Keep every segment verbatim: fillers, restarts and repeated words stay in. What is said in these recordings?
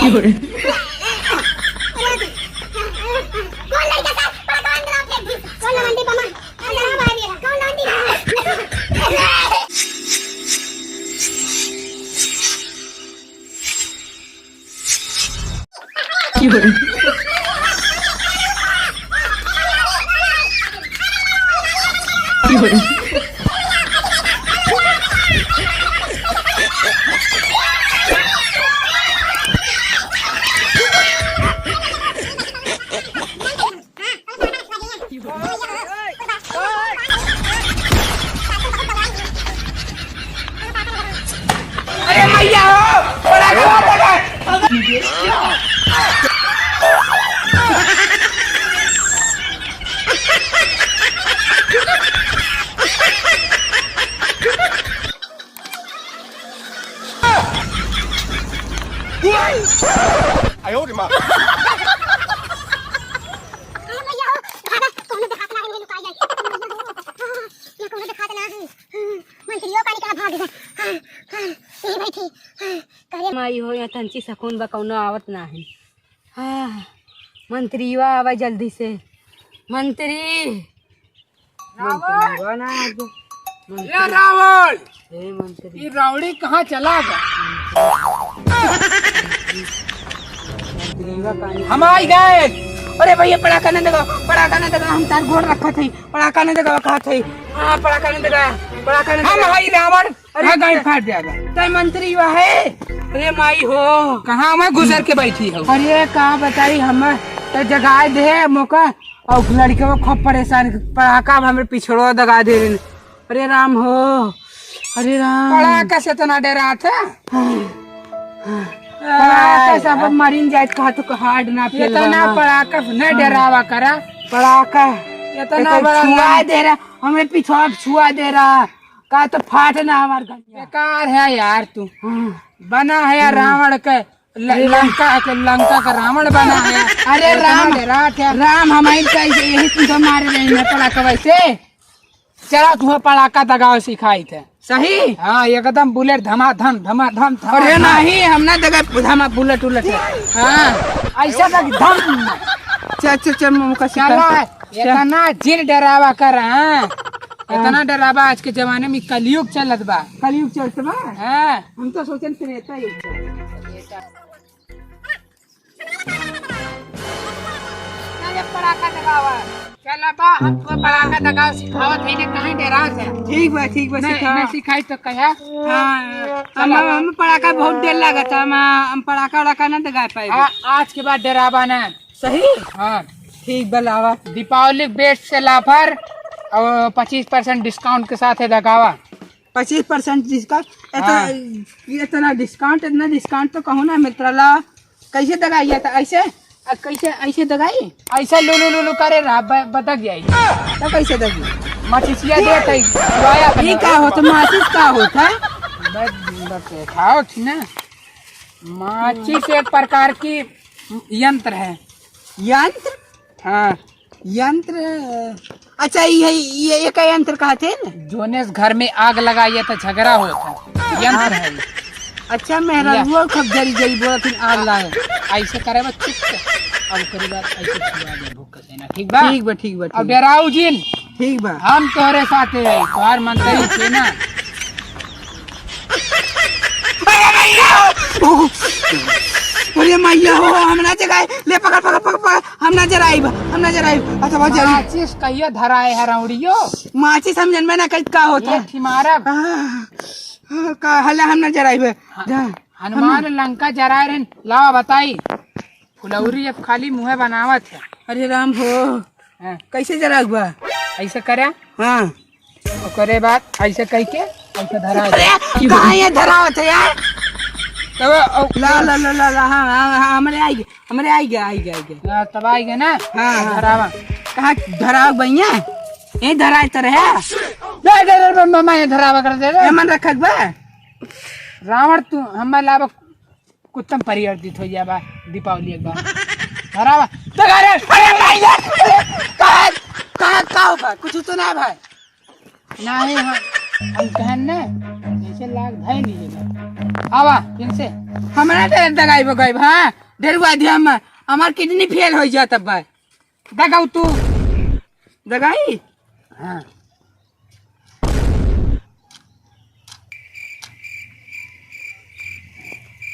कौन लड़का था? पड़ाका बंद करो, फेंक दी। कौन लवंडी बमन? अंदर आ बाहर ये। कौन लवंडी? अरे मैया हो, बड़ा खराब लगा। आयो रे माँ। अरे मैया हो, भागा, कौनो देखात ना है, लुकाई जाए। ये कौनो देखात ना है। मंत्रियो का निकला भाग गया। हाँ, हाँ, यही बैठी। हाँ, करे माई हो, यहाँ तंची सकून बा, कौनो आवत ना है। हाँ, मंत्रियो आवे जल्दी से। मंत्री। रावण! मंत्री बना आज। मंत्री। ए रावण! ए मंत्री। ये रावड़ी कहाँ चला गया? मंत्री बा कहाँ? हम आई गए। अरे भैया, पड़ाका न दगा, पड़ाका न दगा, हम तार गोड़ रखा थे, पड़ाका न दगा, कहा थे, हाँ, पड़ाका न दगा, पड़ाका न हम दगा। हई रावण। अरे हाँ, गाड़ी फाट जाएगा। तै मंत्री हुआ है? अरे माई हो। कहाँ मैं घुसर के बैठी हूँ? अरे का बताई हम, तो जगाए दे मौका, और लड़के वो खूब परेशान, पड़ाका अब हमरे पिछड़ो दगा दे रहे। अरे राम हो, अरे राम। पड़ाका से तो ना डरात है। हाँ, हाँ। पड़ाका से अब हाँ। मरिन जाए, कहा तो हार्ड ना फेल इतना रहा। पड़ाका से ना हाँ। डरावा करा। पड़ाका। इतना इतना बड़ा छुआ लम- दे रहा, हमरे पिछवा छुआ दे रहा। का तो फाट ना हमार गंजा। बेकार है यार तू। हाँ। बना है यार हाँ। रावण के, ल-, अरे लंका के, लंका का रावण बना है। अरे इतना राम, डरात है। राम हमारी का ऐसे यही तुमको मारे रहे हैं पड़ाका वैसे। चला तू पड़ाका दगाव सिखाई थे। सही? हाँ, एकदम बुलेट धमाधम, धमाधम, धमाधम। अरे नहीं, हम ना दगा धमा बुलेट उलेट। हाँ, ऐसा दग धम। चल, चल, चल, मम्मी का सिखा। चला, चल। इतना जिन डरावा कर, हाँ। हाँ। इतना डरावा आज के जमाने में कलयुग चलत बा। कलयुग चलत बा? हाँ। हम तो सोचन त्रेता युग चलत बा। चल, एक पड़ाका दगावा। चल, अब हम तो पड़ाका दगाव सिखावत है, ने कहीं डरात है। ठीक बा, ठीक बा, नहीं, सिखा। नहीं सिखाई तो कहा। हाँ, चल। हम, हम पड़ाका बहुत देर लागत है, हम, हम पड़ाका उड़ाका ना दगा पाएबे। आ-, आज के बाद डरावा ना। सही? हाँ। ठीक बा, लावा। दीपावली बेस्ट से लाफर और पच्चीस परसेंट डिस्काउंट के साथ है दगावा। पच्चीस परसेंट डिस्काउंट? इतना, हाँ। इतना डिस्काउंट, इतना डिस्काउंट तो कहूँ ना मिलत रहला। कैसे दगाई है तो ऐसे? आ, कैसे, ऐसे दगाई? ऐसे लुलु लुलु करे रहा, ब-, बतक जाई। तो कैसे दगी? माचिसिया दे तई, छुआया था ये ना। का होता? माचिस का होता? बस, बस, खाओ थी ना। माचिस एक प्रकार की यंत्र है। यंत्र? हाँ। यंत्र, अच्छा, ये, ये, ये का यंत्र कहते हैं ना? जोनेस घर में आग लगाई है तो झगड़ा होता है, यंत्र है ये। अच्छा, मेहरा या। वो खूब जरी जरी बोलत हैं, आग लागे। ऐसे करे बा चुप से। अब करे बाद ऐसे छुआ दे भूख से ना, ठीक बा? ठीक बा, ठीक बा, अब ठीक बा। डराऊ जिन। ठीक बा। हम तोहरे साथे है, तोहार मंत्री छे ना। अरे मैया हो! अरे मैया हो, हम ना जगाए। ले पकड़, पकड़, पकड़, पकड़। हम ना जराइब, हम ना जराइब। अच्छा, बहुत जल्दी। माचिस कहियो धराए है रौड़ियो। माचिस हम जनबे ना करी का होता ये है। ठिमारा। आह, का हल्ला हम ना जराइब। हाँ, जा। हनुमान हम लंका जराए रहन। लावा बताई। फुलौरी अब खाली मुँहे बनावत है। अरे राम हो। हाँ। कैसे जराउबा? ऐसे करे। हाँ। ओकरे बाद ऐसे कह के ऐसे धरा दे। अरे, कहाँ ये धरावत है यार? तब, ओ, ला, ला, ला, ला, ला, हाँ, हाँ, हाँ, हमरे आई गए, हमरे आई गए, आई गए, आई गए। हाँ, तब आई गए ना? हाँ, हाँ। धरावा। कहाँ धरावा भैया? यहीं धराए तो रहे। दे, दे, दे, दे, मामा, ये धरावा कर दे, दे। ये मन रखक बा? रावण, तू हमारे लावा कुत्तम परिवर्तित हो जाबा दीपावली एक बार। धरावा। तो अरे, अरे भाई यार, अरे, कहाँ, कहाँ, का होगा? कुछ तो ना भाई। नहीं, हम, हम कहन ना, से लाग धै नहीं लेगा। आवा, इनसे। हमरा डर दगाई बगाई, हाँ? डरवा दिया हम, हमार किडनी फेल हो जात बा। दगाऊ तू। दगाई? हाँ।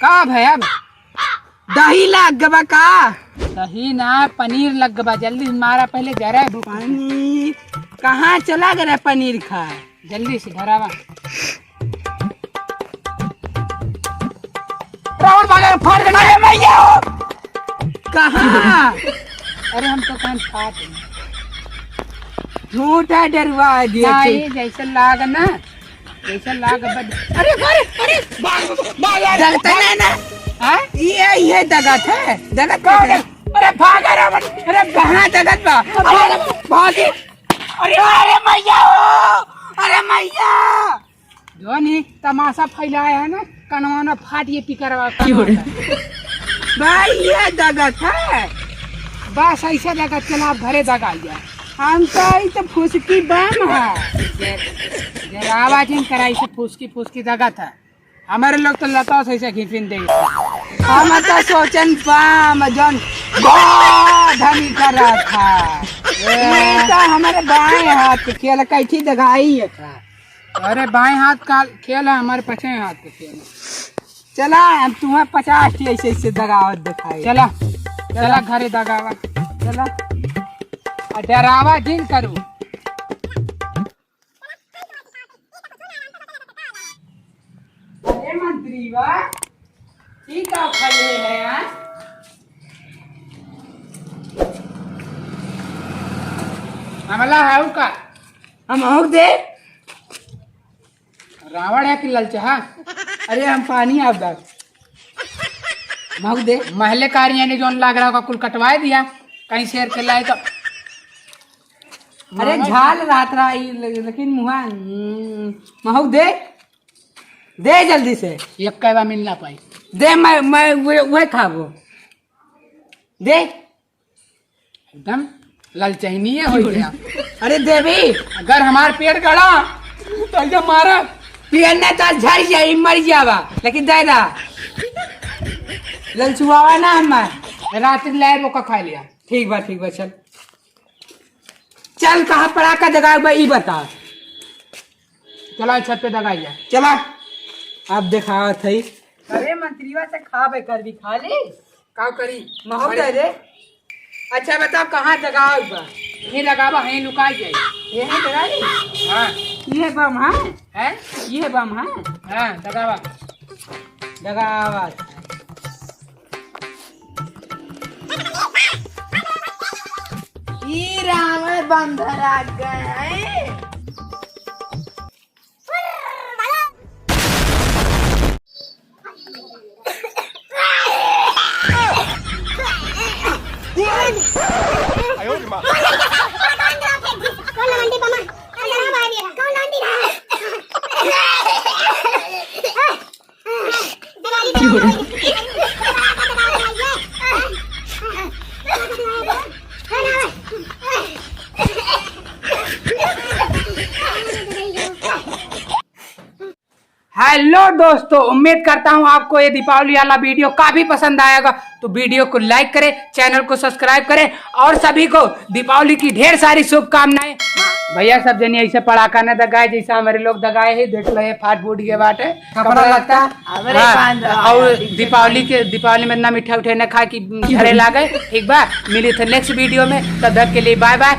का भया? दही लाग गबा का? दही ना, पनीर लग गबा। जल्दी मारा, पहले जरा भूख। पनीर? कहाँ चला गया पनीर खा? जल्दी से घर आवा। रावण भागा, फाड़ देना। अरे भैया! कहाँ? अरे हम तो कान फाड़ देंगे। झूठा डरवा दिया ना, थे। ये जैसे लाग ना, जैसे लाग बद-, अरे, अरे, अरे, भाग, भाग यार, दगता भाग। नहीं ना? हाँ? ये, ये दगत है, दगत कहाँ है? है? अरे भाग, अरे, अरे, अरे, कहाँ दगत बा? अरे, भागी। अरे, अरे, मैया हो! अरे, मैया! जो नहीं तमाशा फैलाया है ना, कनवा ना फाट ये पिकरवा का क्यों रे? कनवा का। भाई, ये दगत है। बस ऐसे दगत चला, आप घरे दगा लिया। हम तो, ई तो फुसकी बम है। जे, जे आवाज इन कराई से फुसकी, फुसकी दगत है। हमारे लोग तो लता से ऐसे घिफिन दे। हम तो सोचन बम, जौन बा धनी कर रहा था। ये तो हमारे बाएं हाथ के खेल कैठी दगाई है था। अरे, बाएं हाथ का खेल है, हमारे पछे हाथ का खेल है। चला, हम तुम्हें पचास ठी ऐसे, ऐसे दगावत दिखाई। चला, चला, घरे दगावा। चला। आ, डरावा जिन करू। अरे मंत्री बा, ई का खले है यार? हमला है का? हम हो दे। रावण है कि ललचहा? अरे हम पानी आप दा। मऊ दे। महले कारिया ने जोन लाग रहा का कुल कटवाए दिया, कहीं शेर के लाए तो। अरे मामा झाल रात रहा ई ले-, लेकिन मुहा, हम्म, महू दे, दे जल्दी से। एक कैवा मिल ना पाई। दे मैं, मैं वह, वह खाबो। दे। एकदम ललचहनिये हो गया। अरे देवी, अगर हमार पेट गड़ा, तो एकदम मारा। पियन ना तो झड़ जाई, मर जावा, लेकिन दे दा। ललचुआवा ना हमार। रात ले वो का खा लिया। ठीक बा, ठीक बा, चल। चल, कहाँ पड़ाका दगाए बा, ई बता। चला, छत पे दगाइया। चला, अब देखावत है। अरे, मंत्रीवा से खाबे कर भी खा ले। का करी? महक अरे। दे रे। अच्छा, बताओ, कहाँ दगावत बा? यहीं दगावा, यहीं लुकाई जाई। यहीं दगाई? हाँ। ये बम है? हैं? ये बम है? हाँ, दगावा। दगावा। ई रावण बंदर आ गए। हेलो दोस्तों, उम्मीद करता हूँ आपको ये दीपावली वाला वीडियो काफी पसंद आएगा। तो वीडियो को लाइक करें, चैनल को सब्सक्राइब करें और सभी को दीपावली की ढेर सारी शुभकामनाएं। भैया, सब जनी ऐसे पड़ाका न दगाए जैसे हमारे लोग दगाए हैं। देख लो, ये फाट फूट गए बाटे। कपड़ा लत्ता। अरे हाँ, बांध रहा और है। दीपावली के, दीपावली में इतना मीठा उठे न खा कि घरे लागे। ठीक बा, मिली थे नेक्स्ट वीडियो में, तब तक के लिए बाय बाय।